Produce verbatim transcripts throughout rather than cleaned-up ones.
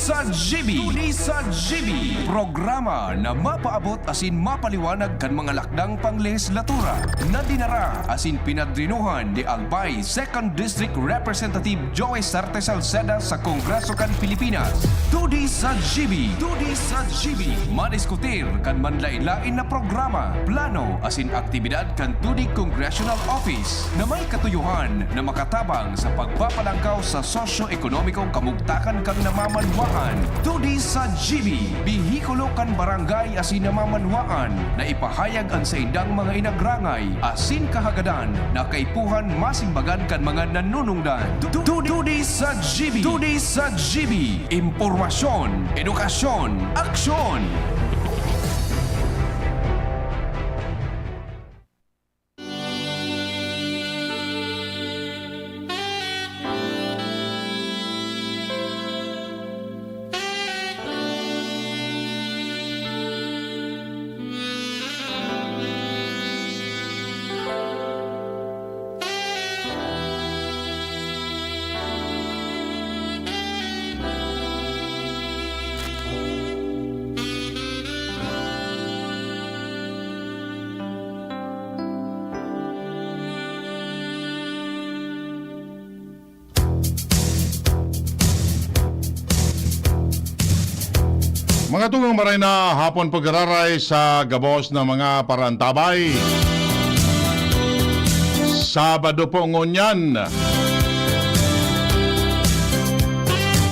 Sa G B, Tuni sa G B, programa na mapaabot asin mapaliwanag kan mga lakdang panglehislatura na dinara asin pinadrinuhan ni Albay Second District Representative Joey Sarte Salceda sa Kongreso kan Pilipinas. Tuni sa G B, Tuni sa G B, madiskutir kan manlaen-laen na programa, plano asin aktibidad kan Tuni Congressional Office na may katuyohan na makatabang sa pagpapalangkaw sa sosyo-ekonomikong kamugtakan kan namamanwaan. Tuni sa G B, behikulo kan barangay asin namamanwaan na ipahayag an saindang mga inagrangay asin kahagadan na kaipuhan masimbagan kan mga nanunungdan. Tu-, tu-, Tuni sa G B, Tuni sa G B, impormasyon, edukasyon, aksyon. Mga tugang, maray na hapon pag-araray sa gabos na mga parantabay. Sabado po ngunyan.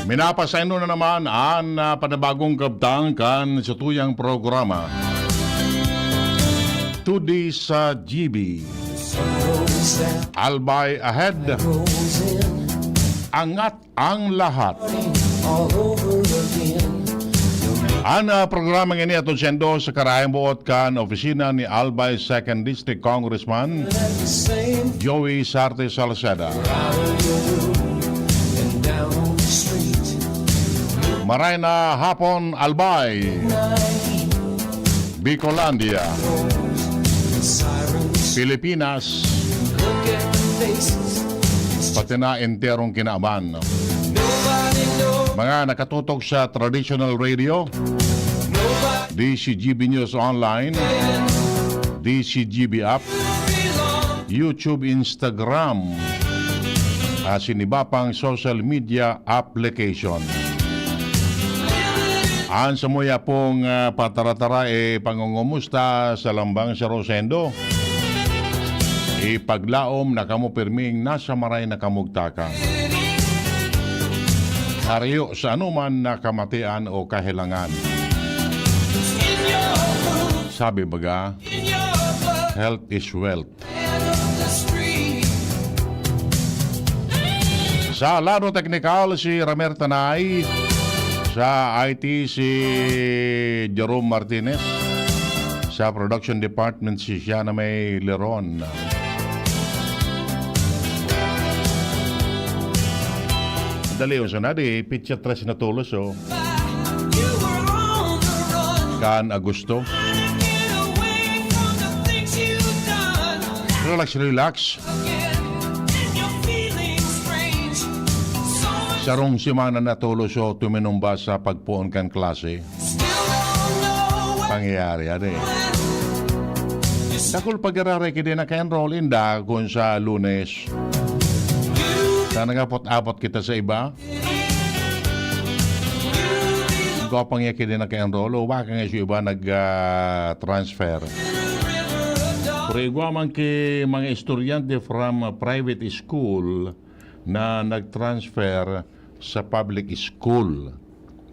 Minapasaindo na naman an, ah, panibagong kabtang kan satuyang programa. Tuni sa G B. Albay Ahead. Angat ang lahat. An, ah, programa ngini aton saindo sa karayang buot kan opisina ni Albay Second District Congressman Joey Sarte Salceda. Maray na hapon, Albay, Bicolandia, Pilipinas, pati na enterong kinaban. Mga nakatutok sa traditional radio, D C G B News Online, D C G B App, YouTube, Instagram, asin iba pang social media application. An samuya pong, ah, patara-tara, eh, pangongumusta sa lambang saro saindo. Ipaglaom na kamo pirming nasa maray na kamugtakan. Harayo sa anoman na kamatian o kahelangan. Sabi baga, health is wealth. Sa lado teknikal, si Ramer Tanay. Sa I T, si Jerome Martinez. Sa production department, si Siana May Leron. Dali, unsa na di, pitsa tres na tolos, oh. Kan Agosto. Relax, relax. Sarong semana na tolos, oh, tuminumba sa pagpoon kan klase. Pangyayari, ano eh. Dakul pag-araray ki di naka-enroll inda kun sa Lunes. Sana nga apot-apot kita sa iba. Gwapang iya ki di naka-enroll o baka nga sa iba nag, ah, transfer. Pero igwa man ki mga estudyante from, ah, private school na nag-transfer sa public school.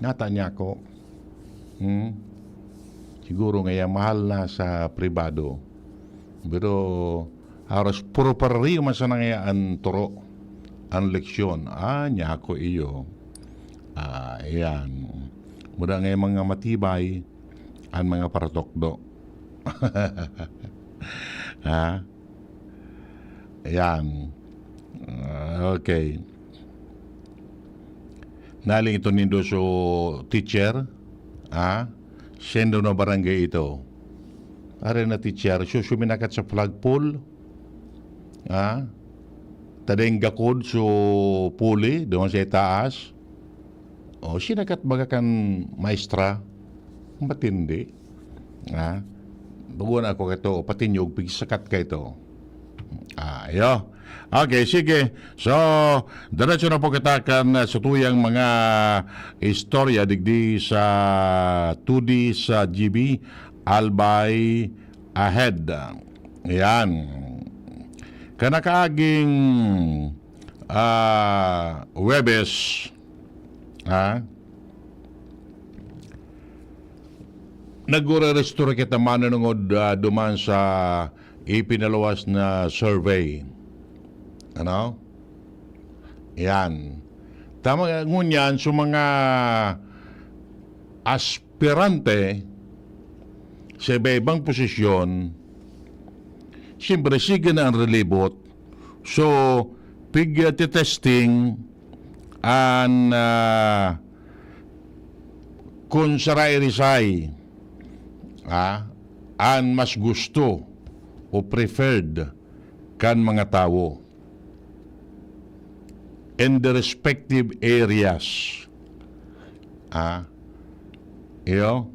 Nata niya ako. Hmm? Siguro nga yan, mahal na sa pribado. Pero, aros, puro parariyo man sana nga an turo, an leksyon. Ah, niya ako iyo. Ah, yan. Mura nga yung mga matibay, an mga paratokdo. Ha? Ayan. Ah, okay. Naling ito nindo so teacher, ha? Sendo na barangay ito. Are na teacher, so suminakat sa flagpole, ha? Tadeng gakod so puli, doon sa itaas. O, sinakat baga kan maestra? Matindi. Ha? Bago na ako kaito, patinyog, pigsakat kaito. Ah, iyo. Okay, sige. So, diretso na po kita kan, ah, sa tuyang mga istorya digdi sa two D sa G B, Albay Ahead. Yan. Kanakaaging, ah, Huwebes, ha? Nagre-restore kita manunungod, ah, duman sa ipinaluwas na survey. Ano? Yan. Tama, ngunyan, sa mga aspirante sa iba-ibang posisyon, siyempre, sige na ang relibot. So, pig-, testing an, ah, kung saray-risay, ah, an mas gusto o preferred kan mga tawo in the respective areas. Ah, iyo.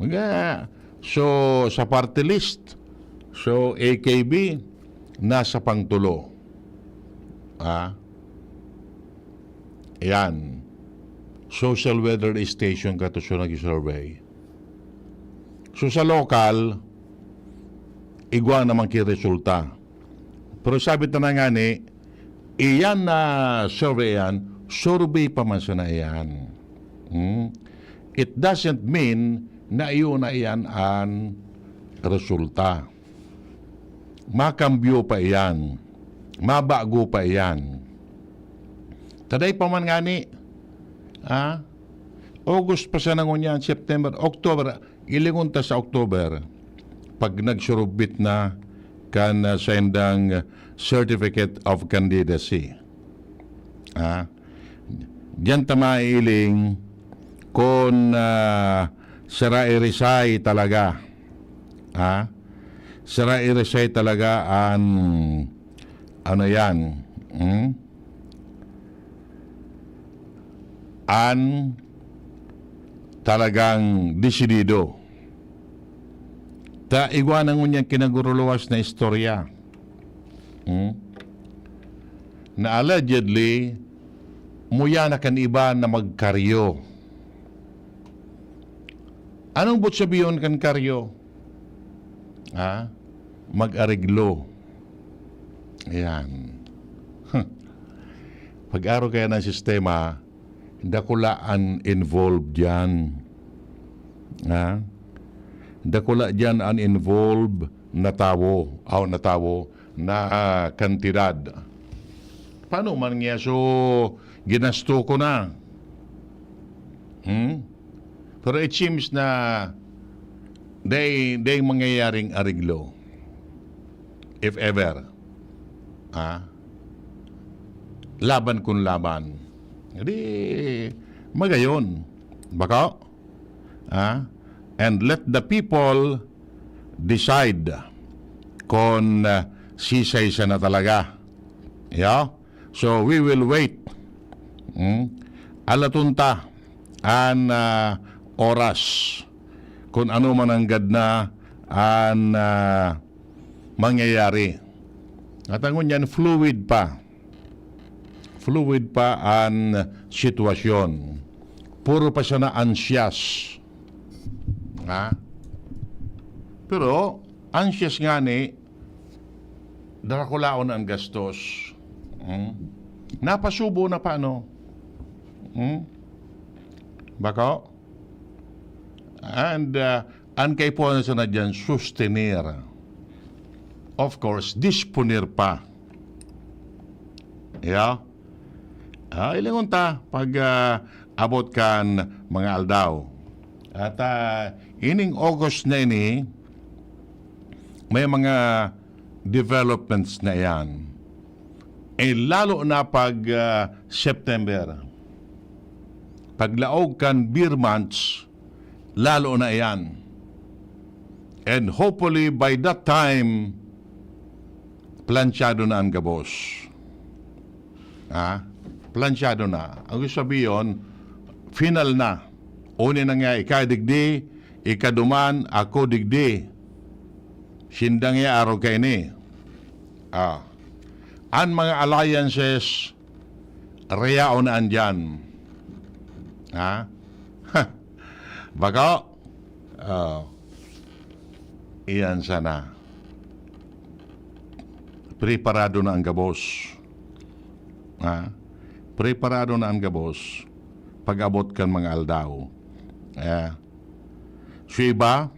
Mga, so, sa party list, so, A K B, nasa pangtulo. Ah, yan. Social Weather Station kato so nag-survey. So, sa lokal, igwa naman ki resulta. Pero sabi ta na ngani, iyan na survey yan, survey pa man sana iyan. Hmm? It doesn't mean na iyo na iyan an resulta. Makambyo pa iyan. Mabago pa iyan. Taday pa man ngani, ah, August pa sana ngunyan, September, October, ilingon ta sa October, pag nagsurubit na kan, ah, saindang certificate of candidacy. Ah, diyan ta maiiling kun, ah, sara-irisay talaga. Ah, sara-irisay talaga an, ano yan, hmm? An talagang desidido. Ta igwa na ngunyan kinaguruluwas na istorya. Hmm? Na allegedly, muya na kan iba na magkaryo. Anong but sabihon kan karyo? Ha? Mag-areglo. Ayan. Pag-aro kaya ng sistema, dakula an involved diyan. Ha? Dakula diyan an involved na tawo, aw na tawo, na, ah, kantidad. Paano man niya? So, ginasto ko na. Hmm? Pero it seems na day, day mangyayaring areglo. If ever. Ha? Laban kun laban. Di, magayon. Bako? Ha? And let the people decide kung, ah, sisay siya na talaga. Yeah? So, we will wait. Hmm? Alaton ta an, ah, oras kung ano man ang gad na an, ah, mangyayari. At ang ngunyan, fluid pa. Fluid pa an sitwasyon. Puro pa siya na anxious. Ha? Pero, anxious ngani, dakulaon na an gastos. Hmm? Napasubo na pa, no? Hmm? Bako? And, ah, an kaipuhan sana diyan, sustenir. Of course, disponer pa. Yeah? Ah, ilingon ta pag, ah, abot kan mga aldaw. At, ah, ining August na ini, may mga developments na yan. Eh, lalo na pag, ah, September. Paglaog kan beer months, lalo na iyan. And hopefully, by that time, planchado na ang gabos. Ha? Planchado na. Ang gusto sabihin, Final na. Uni na nga, ika digdi, ika duman, ako digdi. Sinda nga arog kaini. Ah. An mga alliances, reyaon na andyan. Ha? Bako? Ah. Iyan sana. Preparado na ang gabos. Ha? Preparado na ang gabos. Pag-abot kan mga aldaw. Eh. So iba,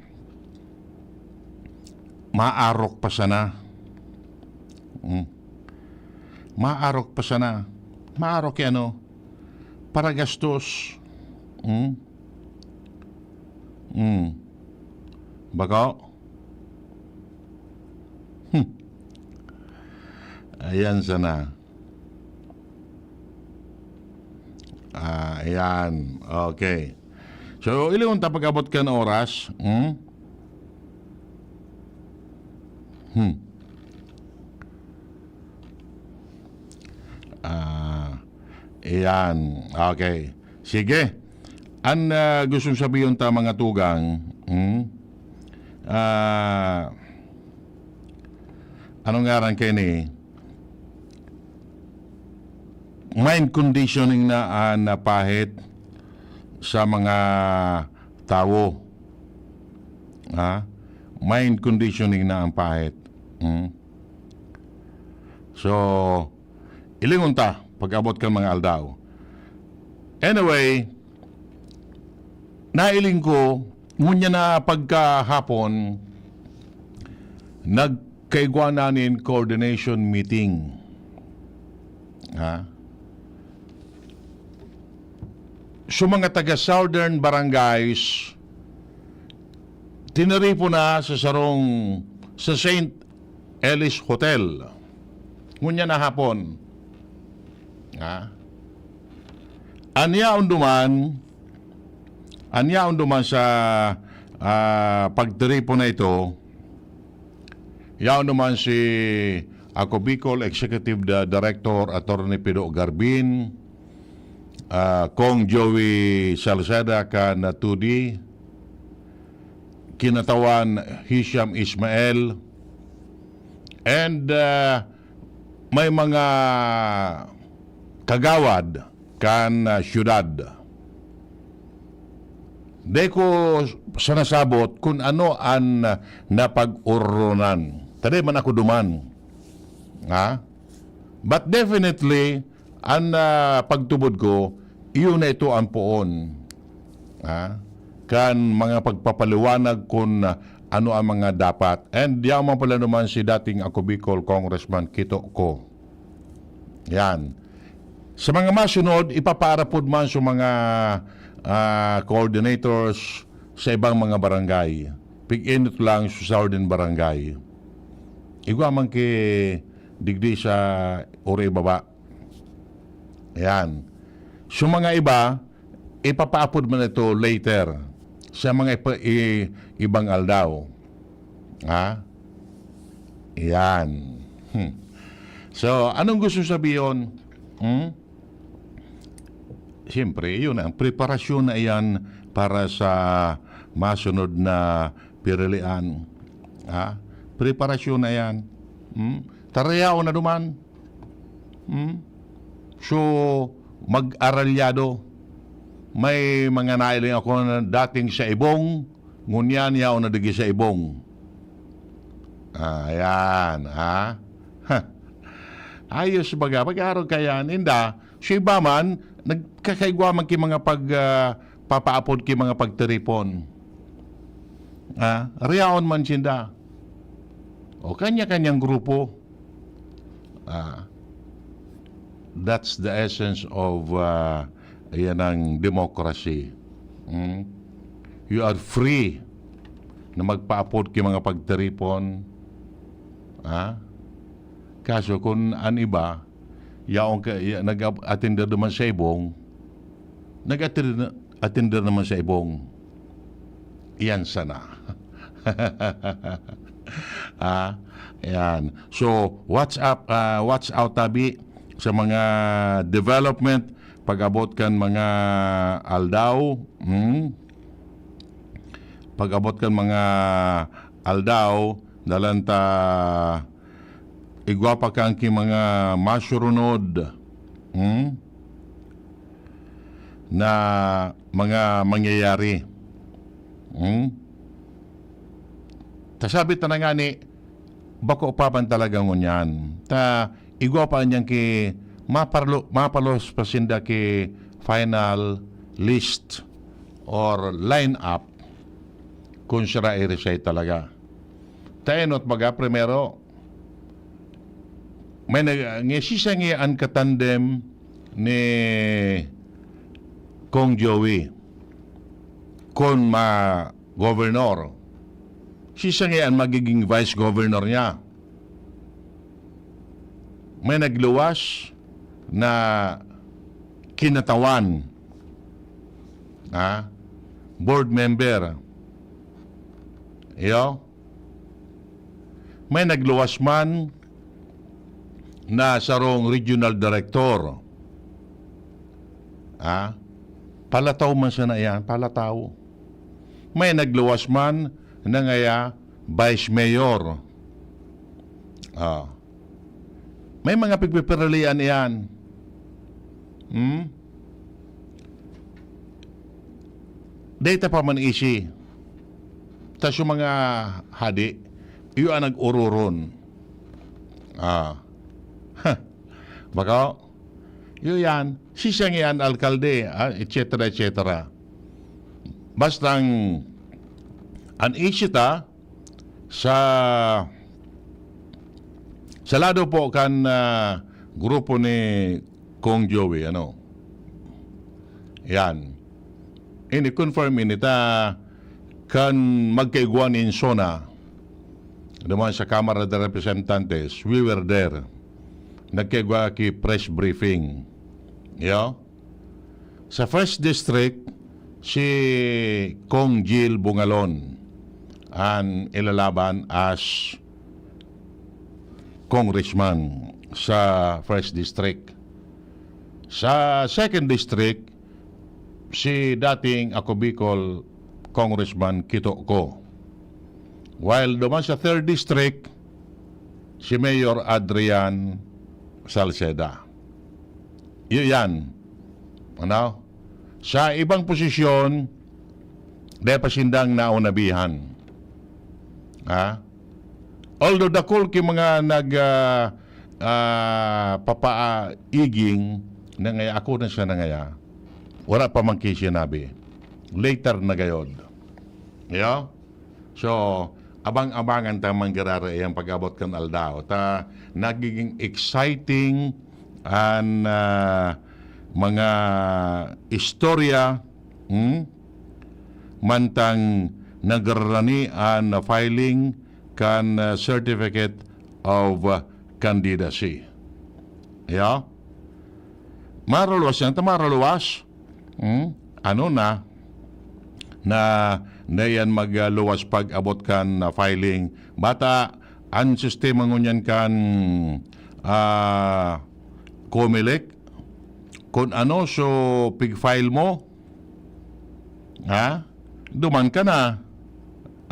maarok pa sana. Hmm. Maarok pa sana. Maarok yan, ano? Para gastos. Hmm? Hmm. Bako? Hmm. Ayan sana. Ah, ayan. Okay. So, ilingon ta pag-abot kan oras. Hmm? Hmm. Ah, ayan. Okay. Sige. An, ah, gustong sabihin ta, mga tugang, hmm? Ah, anong ngaran kayo ni? Mind conditioning na an napahit sa mga tawo. Ha? Mind conditioning na ang pahit. Hmm? So, ilingon ta, pag-abot kan mga aldaw. Anyway, nailing ko, ngunyan na pagkahapon, nagkaigwa na nin coordination meeting. Ha? So, mga taga Southern Barangays, tiniripon na sa sarong, sa Saint Ellis Hotel. Ngunyan na hapon. Ha? An yaon duman, an yaon duman sa, ah, pagtiripon na ito, yaon duman si Ako Bicol Executive Di-, Director Attorney Pido Garbin, ah, Cong Joey Salceda kan Tudi, Kinatawan Hisham Ismael, and, ah, may mga kagawad kan, ah, syudad. Di ko sa nasabot kun ano an napag-ororonan. Tadi man ako duman. Ha? But definitely, an, ah, pagtubod ko, iyo na ito ang poon. Ha? Kan mga pagpapaliwanag kun, ah, ano ang mga dapat. And yaman pala naman si dating Ako Bicol Congressman Kito Ko. Yan. Sa mga masunod, ipapaarapod man sa mga, ah, coordinators sa ibang mga barangay. Pig-inot lang sa Southern Barangay. Igwa man ki digdi sa Uri Baba. Yan. Sa mga iba, ipapaapod man ito later sa mga ipa-, i-, ibang aldaw. Ha? Yan. Hmm. So, anong gusto sabihin? Hmm? Siyempre, yun ang preparasyon na iyan para sa masunod na pirilian. Ha? Preparasyon na iyan. Hmm? Tarayaon na duman. Hmm? So, mag-aralyado. May mga nailing ako na dating sa Ibong, ngunyan yaon na digi sa Ibong. Ayan, ha? Ha. Ayos baga, pag-arog kayan, inda, so iba man, nagkakaigwa man ki mga pag, ah, papaapod ki mga pagtiripon. Ah, riyaon man sinda. O kanya-kanyang grupo. Ah, that's the essence of, ah, yan ang democracy. Hmm? You are free na magpaapod ki mga pagtiripon. Ah? Kaso kung an iba, yaon ka, ya-, nag-ap-, atender naman sa Ibong, nag-atender, atender naman sa Ibong. Iyan sana. Ah, ayan. So, watch up, ah, watch out tabi sa mga development Pag-abot kan mga aldaw, hmm? Pag-abot kan mga aldaw, dalan ta igwa pa kan ki mga masurunod, hmm? Na mga mangyayari. Hmm? Ta sabi ta na ngani, bako pa man talaga ngunyan. Ta igwa pa niyang ki maparlo-, mapalos pa sinda ki final list or line up kung siya i-resign talaga. Ta enot baga, primero, may nag-, ngisisa ngi an katandem ni Kong Joey kon ma-governor. Sisa ngi an magiging vice governor niya. May nagluwas na kinatawan, ha? Board member. Iyo. May nagluwas man na sarong regional director. Ha? Palataw man sana iyan, palataw. May nagluwas man na ngaya vice mayor. Ah. May mga pagpipiralian iyan. Hmm? Data pa man isi. Tas yung mga hadi, iyo ang nag-ururon. Ah. Baka, iyo yan. Sisya ngi an alkalde, ah, et cetera, et cetera. Bastang an isi ta sa, sa lado po kan, ah, grupo ni Kong Joey, ano? Yan. Ini-confirm ini ta kan magkaigwa nin SONA, naman sa Kamara de Representantes, we were there. Nagkaigwa ki press briefing. Yo? Sa first district, si Kong Jill Bungalon an ilalaban as congressman sa first district. Sa second district, si dating Ako Bicol Congressman Kito Ko. While duman sa third district, si Mayor Adrian Salceda. Iyo yan. Ano? Sa ibang posisyon, dahil pa sindang naunabihan. Ha? Although dakul ki mga nag, ah, ah, papaiging na ngaya, ako na siya na ngaya, wala pa man ki sinabi. Later na gayod. Yo? So, abang-abangan ta man giraray ang pag-abot kan aldaw. Ta, nagiging exciting an, ah, mga istorya, hmm? Mantang nagrarani an filing kan, ah, Certificate of, ah, Candidacy. Ya? Maraluwas yan, ta maraluwas. Hmm? Ano na? Na, na yan magluwas pag-abot kan, ah, filing. Bata, ang sistema ngunyan kan, ah, Comelec, kung ano so pig-file mo, ha? Duman ka na.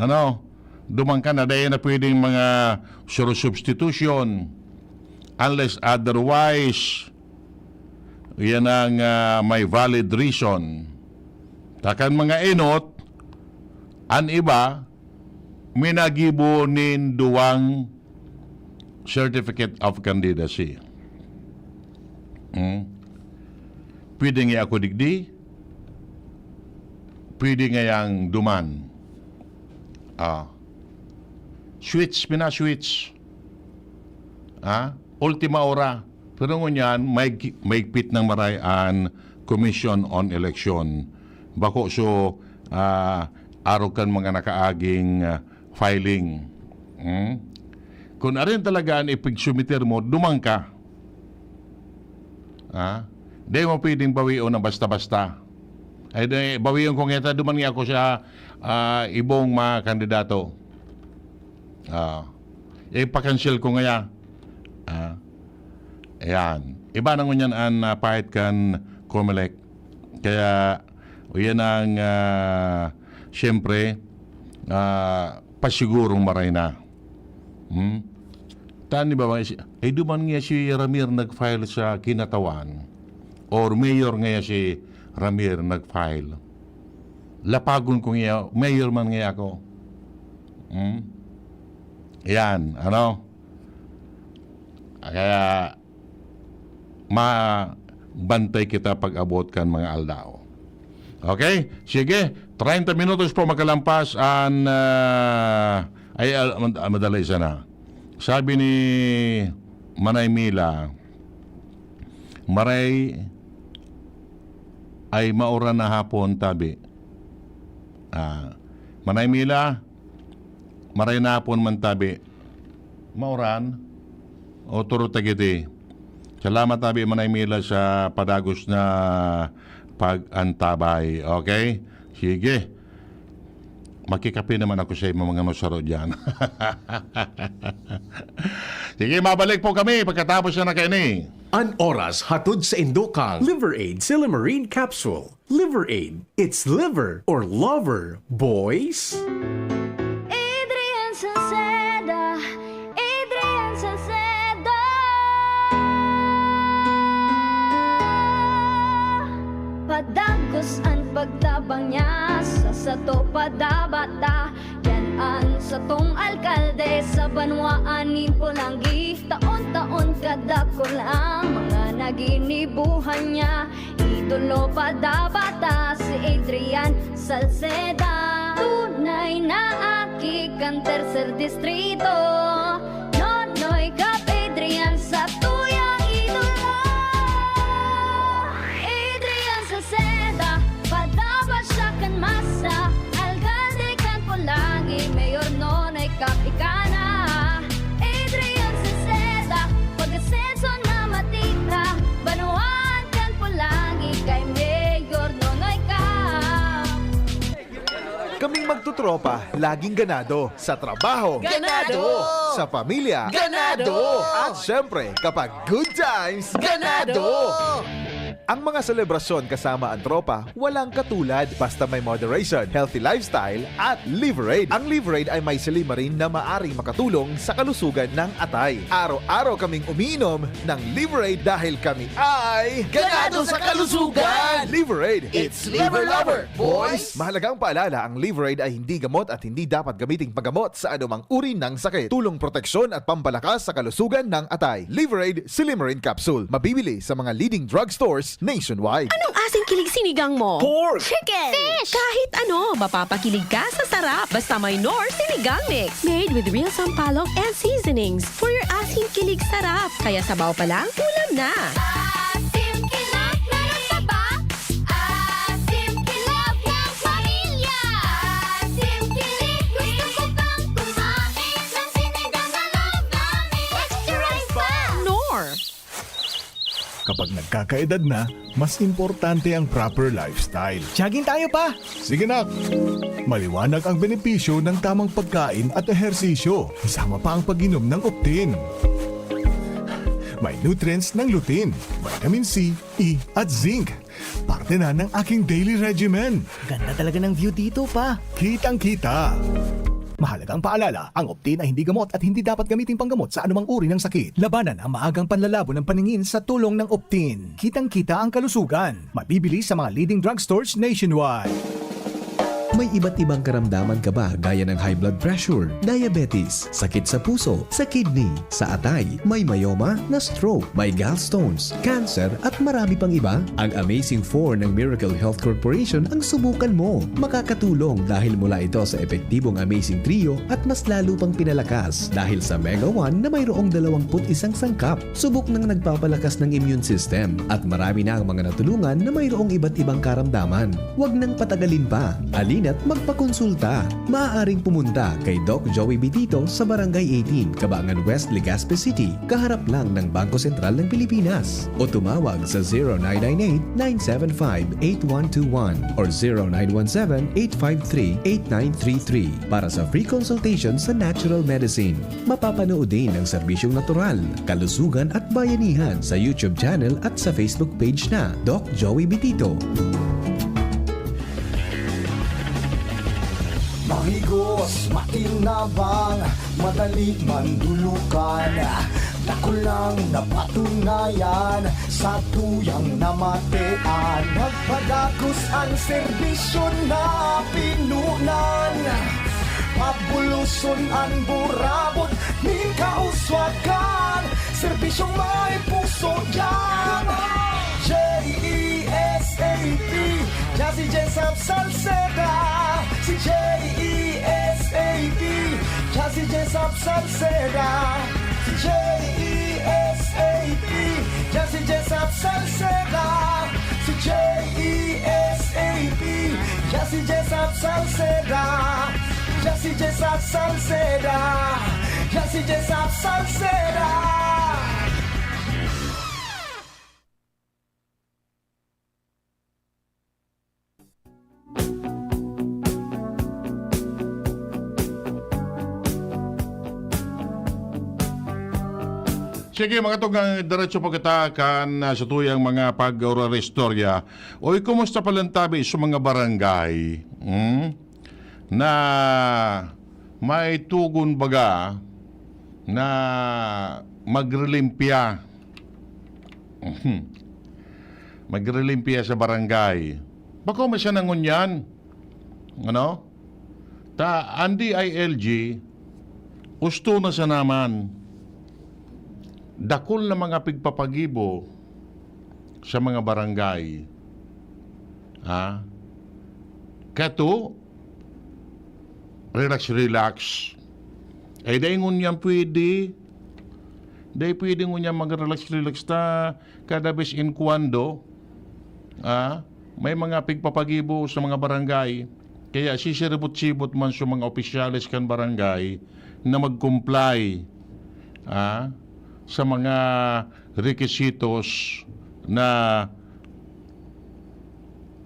Ano? Duman ka na. Dahil na pwedeng mga suro substitution. Unless otherwise, yan ang, ah, may valid reason. Takan mga enot, an iba, minagibo nin duwang Certificate of Candidacy. Hmm? Pwede nga ako digdi, pwede nga yang duman. Ah. Switch, pina-switch. Ah, ultima hora. Pero ngunyan, may, maigpit ng maray an Commission on Election. Bako so, ah, arog kan mga nakaaging, ah, filing. Hmm? Kung arin talaga an ipigsumiter mo, duman ka. Ah? Di mo pwedeng bawion na basta-basta. Ay, di, bawion ko ngeta, duman nga ako sa, ah, ibong mga kandidato. Ah, ipakansel ko ngaya. Ah, ayan. Iba na ngunyan an, ah, pahit kan Comelec. Kaya, o yan ang, ah, siyempre, ah, pasigurong maray na. Hmm? Tani ba, mga isi-, ay duman nga si Ramir nag-file sa kinatawan? Or mayor nga si Ramir nag-file? Lapagon ko nga, mayor man nga ako. Hmm? Yan, ano? Kaya, mabantay kita pag-abot kan mga aldaw. Okay? Sige, treinta minutos po makalampas an, ah, ay, ah, mad-, ah, madali sana. Sabi ni Manay Mila, "Maray ay mauran na hapon, tabi." Ah, Manay Mila, maray na hapon man, tabi. Mauran? O, turo ta giti. Salamat, tabi, Manay Mila, sa padagos na pag-antabay. Okay? Sige. Makikape naman ako sa imo mga nusaro diyan. Sige, mabalik po kami pagkatapos na kaini. An oras hatod sa indokang Liver Aid Silymarin Capsule. Liver Aid, it's liver or lover, boys! Adrian Salceda, Adrian Salceda. Padagos an pagtabang niya sa sato padabata. Yan an satong alkalde sa banwaan nin Polangui. Taon-taon kadakul ang mga naginibuhan niya. Idolo padabata si Adrian Salceda. Tunay na aki kan tercer distrito. Nonoy Cap Adrian sa tuyang idolo. Adrian Salceda, padaba siya kan masa. Alkalde kan Polangui, Mayor Nonoy Cap ika na. Adrian Salceda, pag-asenso na matira. Banwaan kan Polangui kay Mayor Nonoy Cap. Kaming magtotropa, laging ganado. Sa trabaho. Ganado! Sa pamilya. Ganado! At syempre, kapag good times. Ganado! Ang mga selebrasyon kasama ang tropa, walang katulad. Basta may moderation, healthy lifestyle, at Liver Aid. Ang Liver Aid ay may silymarin na maaring makatulong sa kalusugan ng atay. Araw-araw kaming umiinom ng Liver Aid dahil kami ay ganado sa kalusugan! Liver Aid, it's liver lover, boys! Mahalagang paalala, ang Liver Aid ay hindi gamot at hindi dapat gamiting panggamot sa anumang uri ng sakit. Tulong proteksyon at pampalakas sa kalusugan ng atay. Liver Aid Silymarin Capsule. Mabibili sa mga leading drugstores nationwide. Anong asin kilig sinigang mo? Pork! Chicken! Fish! Kahit ano, mapapakilig ka sa sarap. Basta may Knorr Sinigang Mix. Made with real sampalok and seasonings. For your asin kilig sarap. Kaya sabaw pa lang, ulam na. Asim Kilig, meron pa ba? Asim Kilig ng pamilya. Asim Kilig, gusto ko pang kumain ng sinigang na loob namin. Extra rice pa! Knorr. Kapag nagkakaedad na, mas importante ang proper lifestyle. Jogging tayo, Pa! Sige, nak! Maliwanag ang benepisyo ng tamang pagkain at ehersisyo, kasama pa ang pag-inom ng Optin. May nutrients ng lutein, vitamin C, E, at zinc. Parte na ng aking daily regimen. Ganda talaga ng view dito, Pa. Kitang-kita. Mahalagang paalala, ang Optin ay hindi gamot at hindi dapat gamiting panggamot sa anumang uri ng sakit. Labanan ang maagang panlalabo ng paningin sa tulong ng Optin. Kitang-kita ang kalusugan. Mabibili sa mga leading drugstores nationwide. May iba't ibang karamdaman ka ba, gaya ng high blood pressure, diabetes, sakit sa puso, sa kidney, sa atay, may myoma, na-stroke, may gallstones, cancer, at marami pang iba? Ang Amazing Four ng Miracle Health Corporation ang subukan mo. Makakatulong dahil mula ito sa epektibong Amazing Trio at mas lalo pang pinalakas dahil sa Mega One na mayroong dalawampu't isang sangkap. Subok nang nagpapalakas ng immune system at marami na ang mga natulungan na mayroong iba't ibang karamdaman. Huwag nang patagalin pa. Halina At magpakonsulta. Maaaring pumunta kay Doc Joey Bitito sa Barangay eighteen, Kabangan West, Legazpi City, kaharap lang ng Bangko Sentral ng Pilipinas. O tumawag sa zero nine nine eight, nine seven five, eight one two one or zero nine one seven, eight five three, eight nine three three para sa free consultation sa natural medicine. Mapapanood din ang serbisyong natural, kalusugan at bayanihan sa YouTube channel at sa Facebook page na Doc Joey Bitito. Mahigos, makinabang, madali mandulukan. Dakul nang napatunayan sa tuyang namatean. Nagpadagos an serbisyo na pinunan. Pabuloson an burabot nin kauswagan. Serbisyong may puso diyan. J E S A P, Jazzy Jessup Salceda. Si J E S A P, Jazzy Jessup Salceda. Si J E S A P, Jazzy Jessup Salceda. Si J E S A P, Jazzy Jessup Salceda. Jazzy Jessup Salceda. Jazzy Jessup Salceda. Sige, mga tugang, diretso pa kita kan, ah, sa tuyang mga pag-uraristorya. Oy, kumusta palan tabi sa mga barangay? Hmm? Na may tugon baga na magrelimpya. Magrelimpya sa barangay. Bako man siya nangunyan. Ano? Ta, ang D I L G, usto na sa naman. Dakul na mga pigpapagibo sa mga barangay. Ha? Kato, relax, relax. Ay, dai ngunyan pwede. Dai pwede ngunyan mag-relax, relax ta kada vez in cuando. Ah, may mga pigpapagibo sa mga barangay. Kaya sisiribot-sibot man sa mga opisyales kan barangay na mag-comply, ah, sa mga requisitos na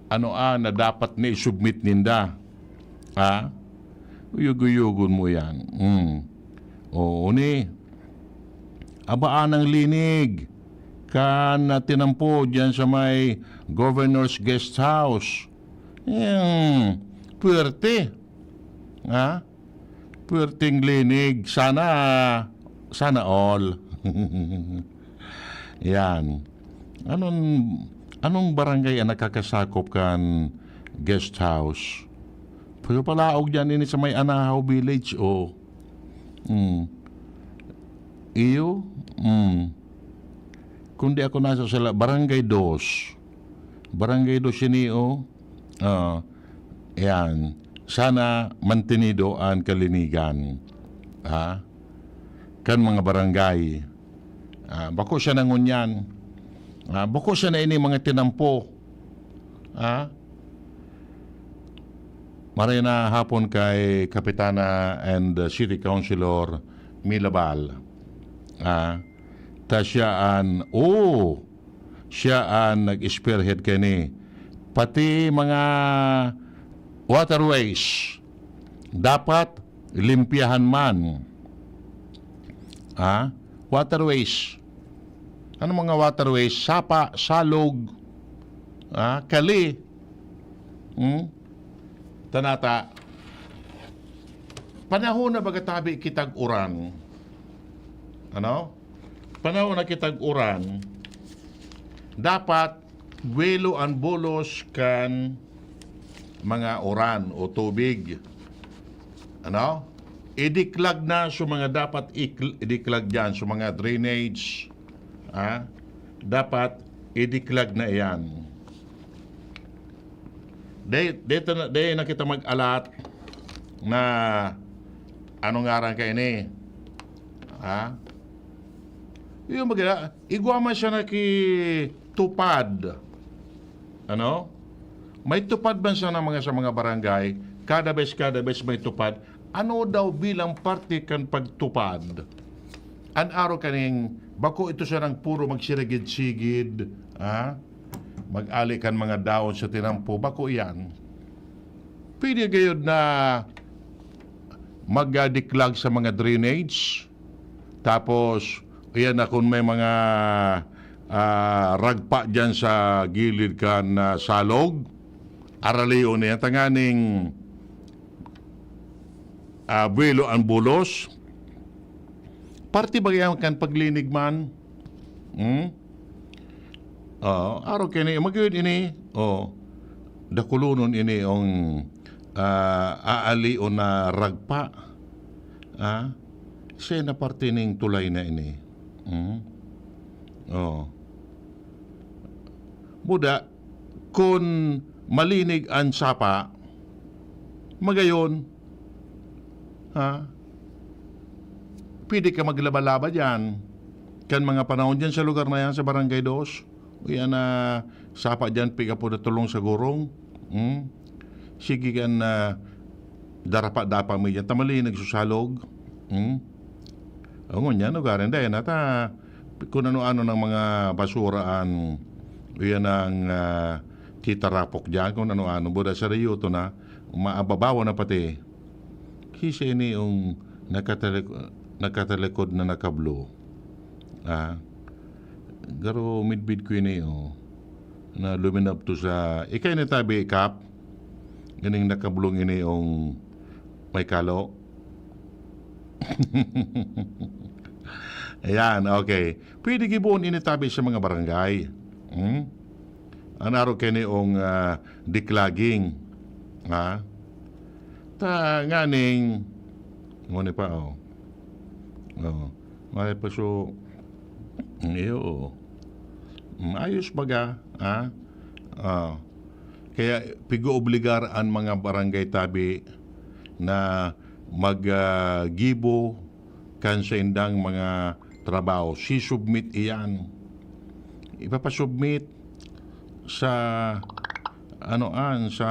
ano, ah, na dapat na i-submit ninda. Ha? Uyog-uyogon mo yan. Mm. Oo ni. Abaan ang linig kan, ah, tinampo diyan sa may Governor's Guest House. Hmm, puwerte. Ha? Puwerteng linig. Sana, sana all. Yan. Anong, anong barangay ang nakakasakop kan guest house? Pero palaog dyan ini sa may Anahaw Village, oh. Hmm. Iyo? Hmm. Kung di ako nasa sala, Barangay Dos. Barangay Dos ini, oh. Ah, yan. Sana mantenido an kalinigan, ha, kan mga barangay. Ah, bako siya nangunyan. Ah, bako siya na ini mga tinampo. Ha? Maray na hapon kay Kapitana and, uh, City Councilor Milabal. Ah, ta siya an, oh, siya an nag-spearhead kani. Pati mga waterways, dapat limpyahan man. Ha? Waterways. Ano mga waterways? Sapa, salog, ha? Kali. Hmm? Tanata, panahon na baga tabi kitag uran. Ano? Panahon na kitag uran. Dapat welo an bulos kan mga uran o tubig. Ano? Idiklag na sa mga dapat ikl-, idiklag diyan, sa mga drainage. Ah, dapat idiklag na iyan. Day, day ta na, day na kita mag-alat na ano ngaran ka ini? Ha? Yung mag-, igwa man siya na ki tupad. Ano? May tupad man siya ng mga, sa mga barangay, Kada bes, kada bes may tupad. Ano daw bilang parte kan pagtupad? An araw kaning bako ito sanang puro magsigid-sigid, ha? Mag-ali kan mga dahon sa tinampo, bako iyan. Pwede gayod na magdiklag sa mga drainage. Tapos, iyan na kung may mga, ah, ragpa diyan sa gilid kan, ah, salog, aralion na yan, tanganing, ah, buwelo ang bulos. Parte ba yan kan paglinig man? Hmm? Oo, araw kini, magayod ini. Oo. Dakulonon ini ang, ah, aalion na ragpa. Ah, siya na parte ning tulay na ini. Hmm? Oo. Buda, kun malinig an sapa, magayon, ha? Pwede ka maglaba-laba diyan. Kan mga panahon diyan sa lugar na yan, sa Barangay Dos, uyan na sapa diyan, piga po na tulong sa gurong. Hmm? Sige kan, ah, darapa-dapa mo diyan. Tamali, nagsusalog. Hmm? O, ngunyan, ugarin dahil nata, kung ano-ano ng mga basura an, uyan ang, ah, titarapok diyan, kung ano-ano. Buda sa Rio to na, maababawan na pati. Kisa ini yung nakatalik-, nakatalikod na nakablo. Ah, garo midbid ko ini, oh, na luminab to sa, ikay na tabi, Kap. Ganing nakablong ini yung may kalo. Ayan, okay. Pwede giboon ini tabi sa mga barangay. Hmm? An araw kini ong, ah, declogging. Ha? Ta, nganing, nguni pa, oh. Oh. May paso, iyo, oh. Mm, ayos baga, ha? Ah. Kaya pig-oobligar an mga barangay tabi na mag, ah, gibo kan saindang mga trabaho. Si-submit iyan. Ipapasubmit sa, ano, an, sa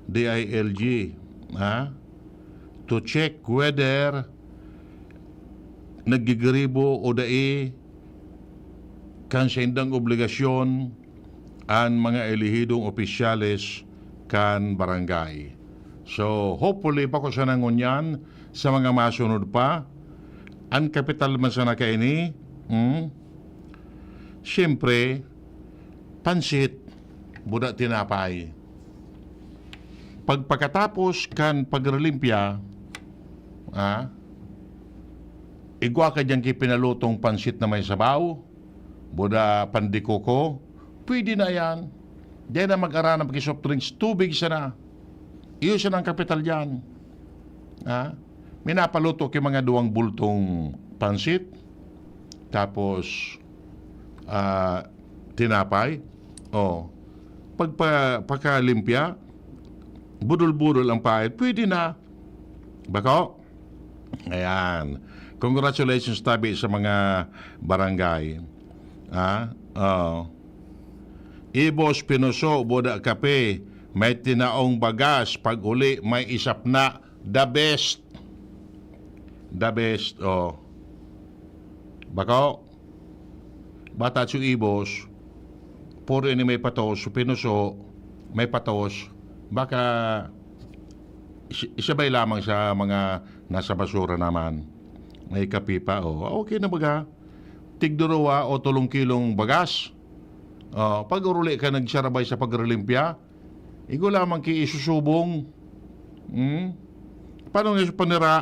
D I L G, ha? To check whether naggigiribo o dai kan saindang obligasyon an mga elehidong opisyales kan barangay. So, hopefully, bako sana ngunyan sa mga masunod pa. An kapital man sana kaini, hmm? Siyempre, pansit, buda tinapay. Pag pagkatapos kan pagrelimpya, ah, igwa ka diyan ki pinalutong pansit na may sabaw, buda pandikoko, pwede na yan. Diyan na mag-aranap ki soft drinks, tubig sana. Iyo sana ang kapital diyan. Ha? Minapaluto ki mga duwang bultong pansit, tapos, ah, tinapay. Oh. Pagpa-, pagkalimpya, budol-budol ang pait, pwede na. Bako? Ayan. Congratulations tabi sa mga barangay. Ha? Oh. Ibos, pinuso, buda kape, may tinaong bagas, pag-uli, may isapna. The best. The best, oh. Bako? Bata su ibos, puro ini may patos, su pinuso, may patos. Baka is-, isabay lamang sa mga nasa basura naman. May kape pa, oh. Okay na baga. Tigduruwa o tulong kilong bagas. Oh, pag uruli ka nagsarabay sa pagrelimpya, igwa lamang ki isusubong. Hmm? Paano nga sa panira?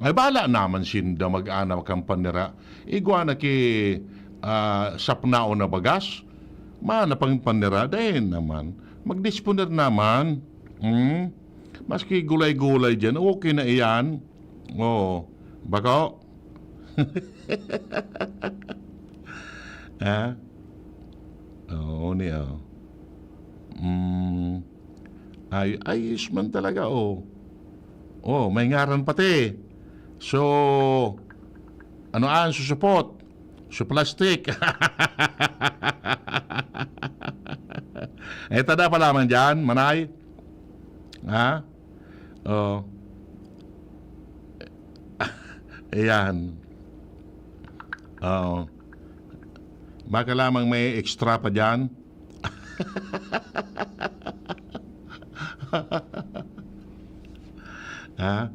Ay, bahala naman sinda mag-ana kan panira. Igwa na ki, ah, sapnaon na bagas. Maana pang panira, dahil naman. Magdisponer naman. Hmm? Maski gulay-gulay dyan, okay na iyan. Oo. Bako? Ha? Oo, ni, oh. Mm. Ay, ayos man talaga, oh. Oh, may ngaran pati. So, ano an susupot? Su plastic. Eh, tada pa lamang dyan, manay. Ha? Oh. Ayan. Oo. Baka lamang may extra pa diyan. Ha?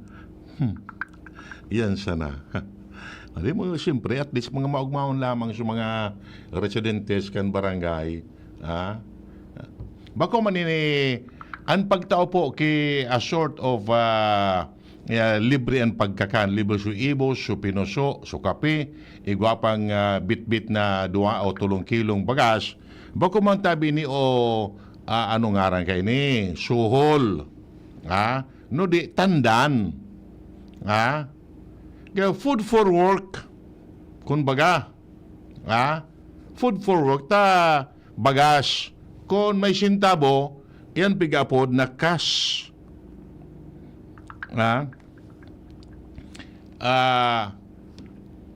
Hmm. Yan sana. Di mo, siyempre, at least mga maugmaon lamang sa mga residentes kan barangay. Ha? Bako man ini, an pagtao po ki a sort of, ah, ah, libre an pagkakan, libre su ibos, su pinuso, su kape, igwa pang, ah, bitbit na duwa o tolong kilong bagas. Bako man tabi ni o, ah, ano ngaran kaini? Suhol. Ha? No di, tandan. Ha? Kaya food for work. Kun baga. Ha? Food for work. Ta, bagas. Kun may sintabo, yan pig-apod na cash. Ha? Ah,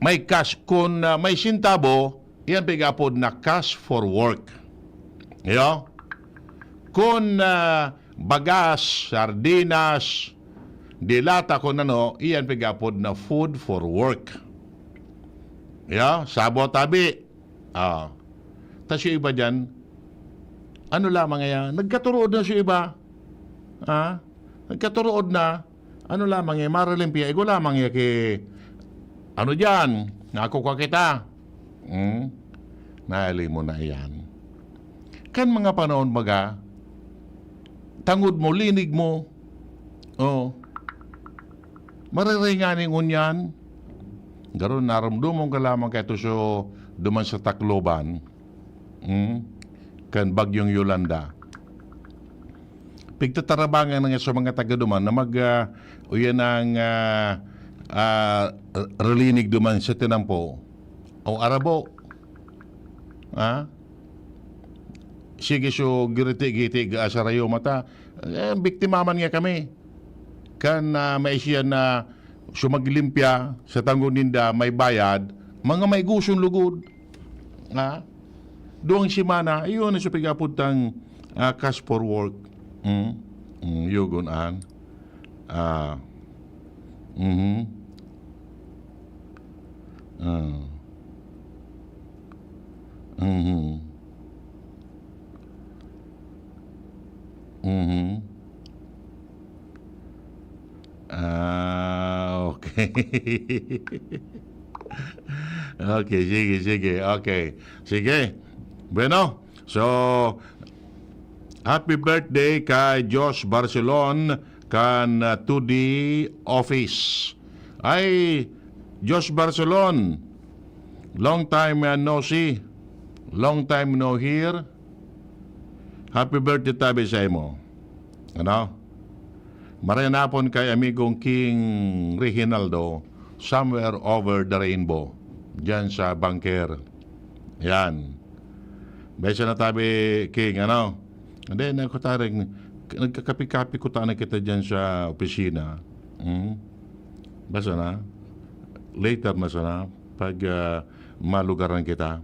may cash. Kun, ah, may sintabo, yan pig-apod na cash for work. Yo? Kun, ah, bagas, sardinas, dilata, kun ano, iyan pig-apod na food for work. Yo? Sabo tabi. Ah. Tas yung iba dyan, ano lamang yan? Nagkaturood na yung iba. Ha? Nagkaturood na. Ano lamang yan? Maralimpia. Igo lamang yan ki, ano dyan? Nakukuha kita. Hmm? Nahali mo na yan. Kan mga panahon baga, tangod mo, linig mo. Oh. Mariringaning ngunyan. Garo, narumdumon ka lamang kaito so duman sa Tacloban. Hmm? Kan Bagyong Yolanda. Pigtatarabangan na nga sa mga taga duman na mag, ah, uyan ang, ah, ah, r-, rilinig duman sa tinampo. O arabo. Ha? Sige, so giriti-giti, ga sa rayo mata. Eh, biktima man nga kami. Kan, ah, may siya na sumaglimpya sa tanggon ninda, may bayad, mga may guson lugod. Ha? Duwang semana, iyon ang sa pag-apod tang, ah, cash for work. Hmm? Hmm, yugon an. Ah. Mhm. Ah. Mhm. Mhm. Ah, okay. Okay, sige, sige. Okay. Sige. Bueno, so, happy birthday kay Josh Barcelon kan, ah, two D Office. Ay, Josh Barcelon, long time, ah, no see. Long time no hear. Happy birthday tabi sa imo. Ano? Maray na hapon kay amigong King Reginaldo, somewhere over the rainbow, diyan sa bunker. Yan. Besa na tabi, King, ano? Hindi, nagkutaring, nagkakapi-kapi ko tayo kita diyan sa opisina. Hmm? Basta na. Later na sana, pag, ah, malugaran kita.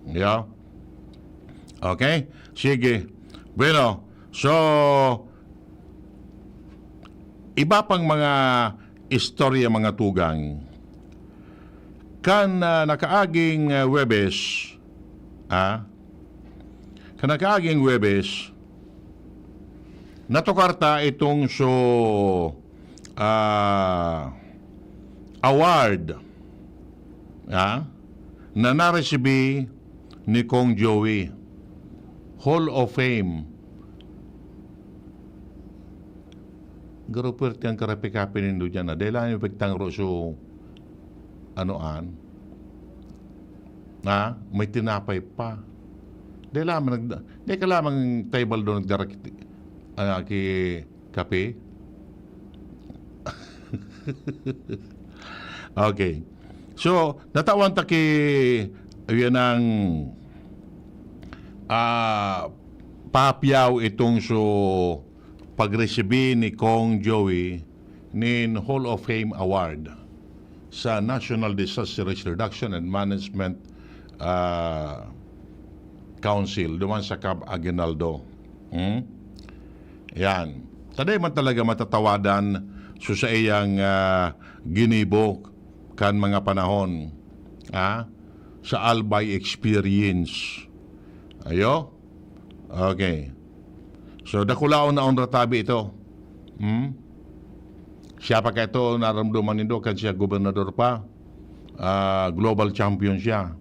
Yeah? Okay? Sige. Bueno, so, iba pang mga istorya, mga tugang. Kan, ah, nakaaging, ah, Huwebes, ah, kan nakaaging Huwebes, natukar ta itong so, ah, award, ah, na naresibi ni Kong Joey, Hall of Fame. Garo puwerte ang karapi-kapi nindo diyan, ah. Dahil lang yung pagtangro so, ano, an, ha? May tinapay pa. Dahil lamang nagda-, dahil ka lamang taybal doon nagdara ki, ah, ki kape. Okay. So, natawan ta ki, yan ang, ah, papiyaw itong so pagresibi ni Kong Joey nin Hall of Fame Award sa National Disaster Risk Reduction and Management, ah, Council, duman sa Cab Aguinaldo. Hmm? Yan. Sa dai man talaga matatawadan so saiyang, ah, ginibo kan mga panahon, ah, sa Albay experience. Ayo? Okay. So, dakulaon na on ratabi ito. Hmm? Siya pa kaito, naramdaman nindo, kan siya gobernador pa, ah, global champion siya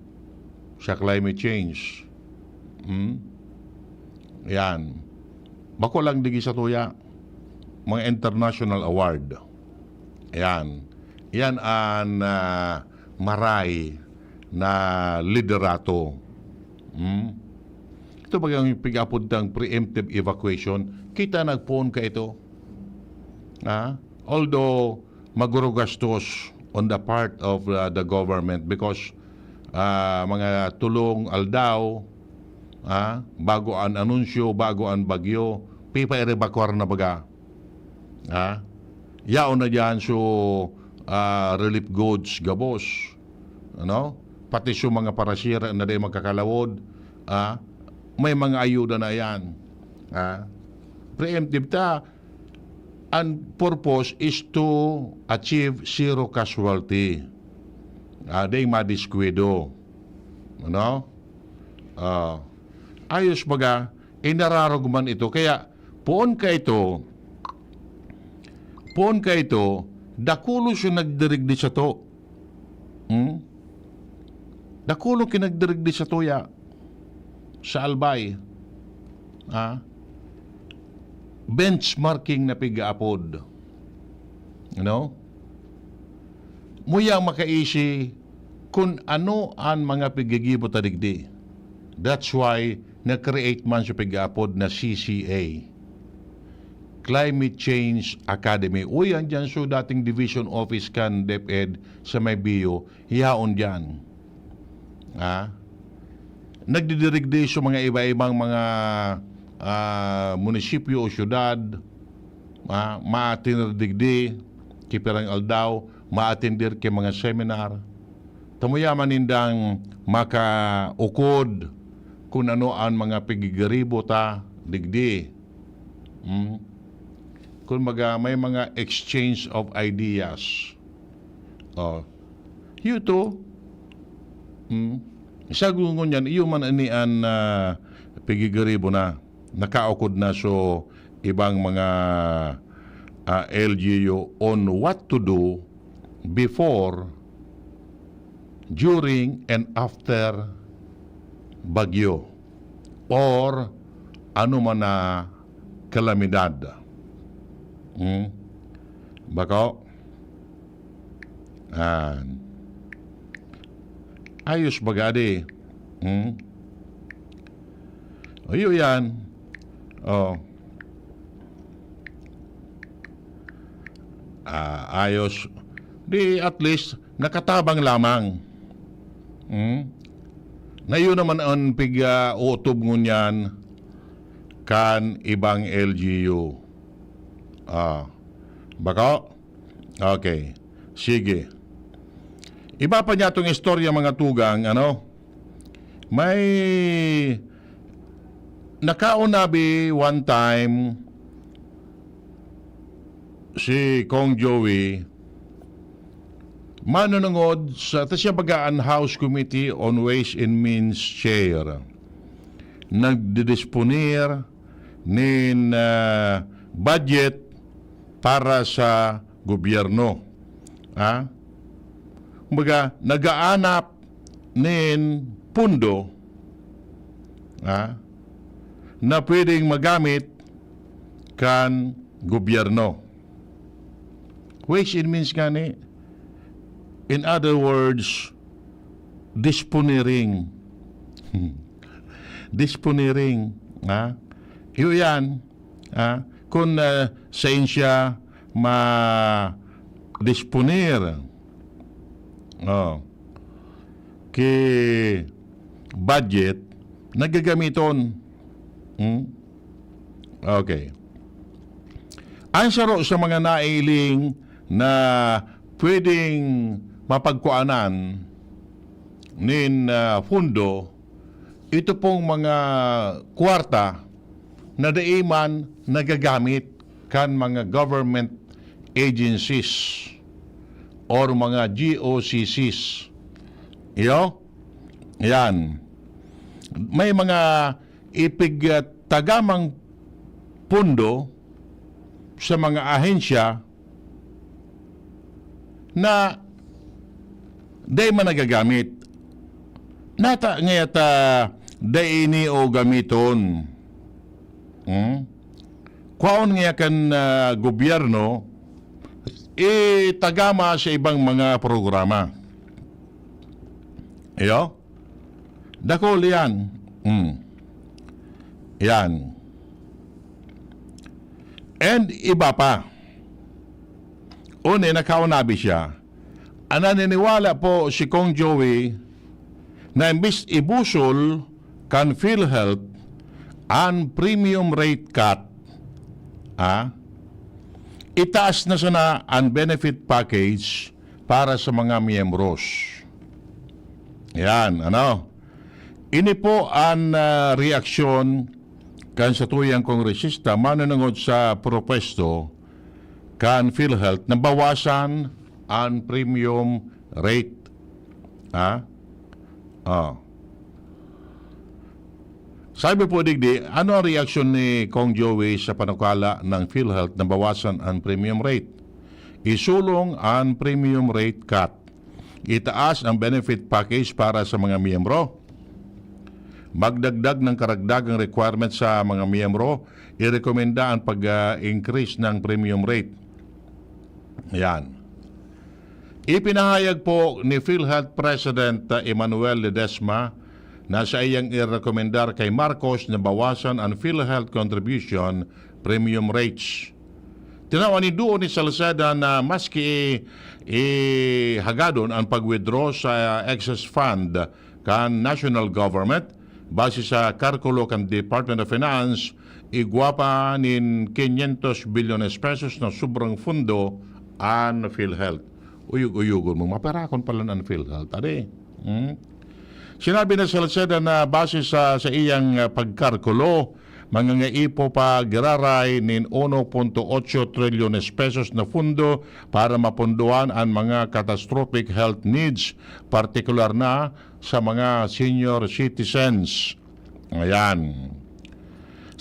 sa climate change. Hmm? Yan. Bako lang digi sa tuya, mga international award. Yan. Yan an, ah, maray na liderato. Hmm? Ito bagang pig-apod tang preemptive evacuation. Kita nagpoon ka ito. Ah? Although, maguro gastos on the part of, uh, the government because, ah, mga tulong aldaw, ah, bago an anunsyo, bago an bagyo, pipa-evacuar na baga. Ah? Yaon na diyan so, ah, relief goods gabos. Ano? Pati so mga parasira na di magkakalawod, ah, may mga ayuda na yan. Ah? Preemptive ta, an purpose is to achieve zero casualty. Ah, di madiskuwido. Ano? Ah, ayos baga, inararog man ito. Kaya, poon ka ito, poon ka ito, dakulos yung nagdirigdi sa to. Hmm? Dakulos yung nagdirigdi sa tuya. Sa Albay. Ah? Benchmarking na pig-aapod. Ano? Muya makaisi kun ano an mga piggigibo ta digdi. That's why na-create man sa pig-aapod na C C A, Climate Change Academy. Uy, andyan so dating division office kan DepEd sa may Bio, yaon diyan. Ah? Nagdidirigdi sa mga iba-ibang mga, ah, munisipyo o syudad, ah, maatenor digdi, ki pirang aldaw, maatender ki mga seminar. Tamuyaman nindang makaukod kun ano an mga pigigiribo ta digdi. Hmm? Kun baga, may mga exchange of ideas. Oh. Yuto, hmm? Sa gungon yan, iyo man ani an, ah, pigigiribo na, nakaukod na so ibang mga, ah, L G U on what to do before, during, and after bagyo or ano man na kalamidad. Hmm? Bako? An. Ayos baga di. Hmm? Iyo yan. Oh. Ah, ayos. Di at least, nakatabang lamang. Hmm? Na iyo naman an pig-, ah, utob ngunyan kan ibang L G U. Ah. Bako? Okay. Sige. Iba pa niya itong istorya, mga tugang, ano? May nakaon na bi one time si Kong Joey, manunungod sa, ta siya baga an House Committee on Ways and Means Chair. Nagdidisponer nin, ah, budget para sa gobyerno. Ha? Kumbaga, nagaanap nin pundo, ha, na pwedeng magamit kan gobyerno. Ways and means ngani. In other words, disponering. Disponering, ha? Iyo yan, ha? Kung, ah, sain siya ma-disponer, oh, ki budget, nagagamiton. Hmm? Okay. Ang saro sa mga nailing na pwedeng mapagkuanan nin, ah, pundo, ito pong mga kwarta na dai man nagagamit kan mga government agencies or mga G O C Cs. Iyo? Yan. May mga ipigtagamang pondo sa mga ahensya na dai man nagagamit. Nata ngaya ta dai ini o gamiton. Hmm? Kwaon ngaya kan, ah, gobyerno, itagama sa ibang mga programa. Iyo? Dakul yan. Hmm. Yan. And iba pa. Uni, nakaunabi siya. Ang naniniwala po si Kong Joey na imbis ibusol kan PhilHealth an premium rate cut, ah, itaas na sana an benefit package para sa mga miyembros. Yan, ano? Ini po an, ah, reaksyon kan satuyang kongresista manunungod sa propwesto kan PhilHealth na bawasan an premium rate. Ha? Oh. Sabi po digdi, ano ang reaksyon ni Kong Joey sa panukala ng PhilHealth na bawasan ang premium rate? Isulong ang premium rate cut. Itaas ang benefit package para sa mga miyembro. Magdagdag ng karagdagang requirement sa mga miyembro. Irekomenda ang pag-increase ng premium rate. Yan. Ipinahayag po ni PhilHealth President, uh, Emmanuel Ledesma na saiyang irekomendar kay Marcos na bawasan ang PhilHealth contribution premium rates. Tinawan ni duo ni Salceda na maski i-, ihagadon ang pag-withdraw sa excess fund kan national government, base sa kalkulo kan Department of Finance, igwa pa nin quinientos bilyones pesos na sobrang fundo an PhilHealth. Uyog-uyogon mo, maperakon pala an PhilHealth, adi. Hmm? Sinabi na Salceda na base sa, sa iyang, ah, pagkalkulo, mangangaipo pa giraray nin uno punto otso trilyones pesos na fundo para mapondohan an mga catastrophic health needs, partikular na sa mga senior citizens. Ayan.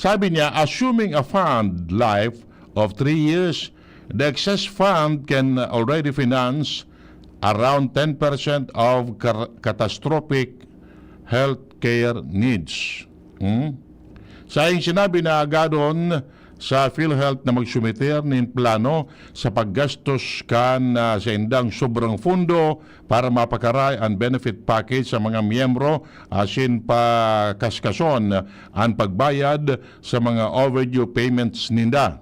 Sabi niya, assuming a fund life of three years, the excess fund can already finance around ten percent of car-, catastrophic healthcare needs. Hmm? Saing sinabi na agadon sa PhilHealth na magsumiter nin plano sa paggastos kan, ah, saindang sobrang fundo para mapakaray an benefit package sa mga miyembro asin pakaskason an pagbayad sa mga overdue payments ninda.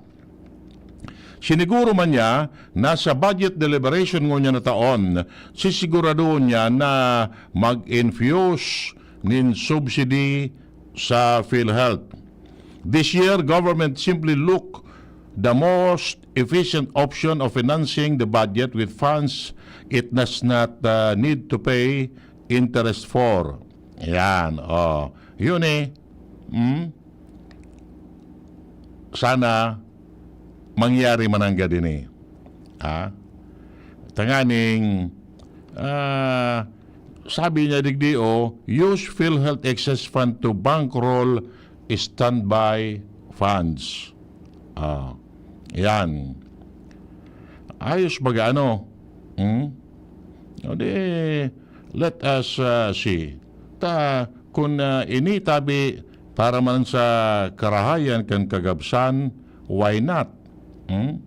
Siniguro man niya na sa budget deliberation ngunyan na taon, sisiguradoon niya na mag-infuse nin subsidy sa PhilHealth. This year, government simply look the most efficient option of financing the budget with funds it does not, uh, need to pay interest for. Ayan, oh. Yun eh. Hmm? Sana mangyari man ang gadi ni. Ha? Tanganing, ah, sabi niya digdi, oh, use PhilHealth excess fund to bankroll standby funds. Ah, yan. Ayos baga, ano? Hmm? O di, let us, ah, see. Ta, kun, ah, ini tabi para man sa karahayan kan kagabsan, why not? Hmm?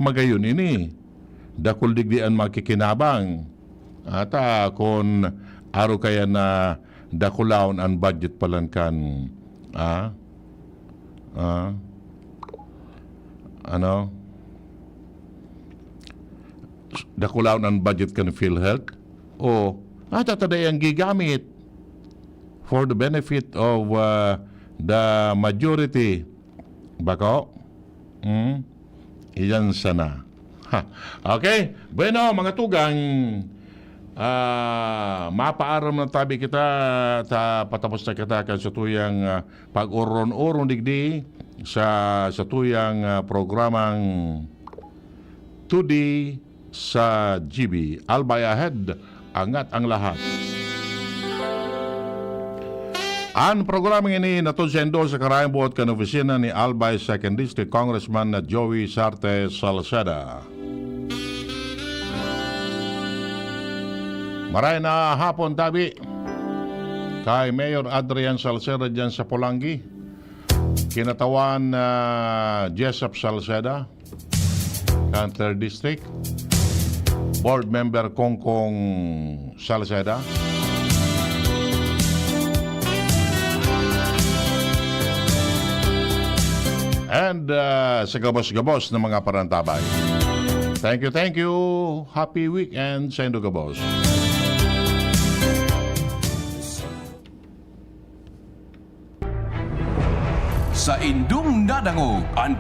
Magayon ini. Dakul digdi an makikinabang. Ata kun aro kaya na dakulaon an budget palan kan, ah? Ah? Ano? Dakulaon an budget kan PhilHealth? O, ata ta dai ang gigamit for the benefit of, ah, the majority. Bako? Hmm? Iyan sana. Ha. Okay. Bueno, mga tugang, ah, mapaaram na tabi kita, ta, patapos na kita kan satuyang, ah, pag-oron-oron digdi. sa satuyang, ah, programang Today sa G B. Albay Ahead, angat ang lahat. An programang ini natod saindo sa karayan boot kan opisina ni Albay Second District Congressman na Joey Sarte Salceda. Maray na hapon tabi kay Mayor Adrian Salceda diyan sa Polangui, kinatawan na Jessup Salceda kan Third District, Board Member Kongkong Salceda, and, ah, sa gabos-gabos na mga parantabay. Thank you, thank you. Happy weekend saindo gabos. Saindong nadangog an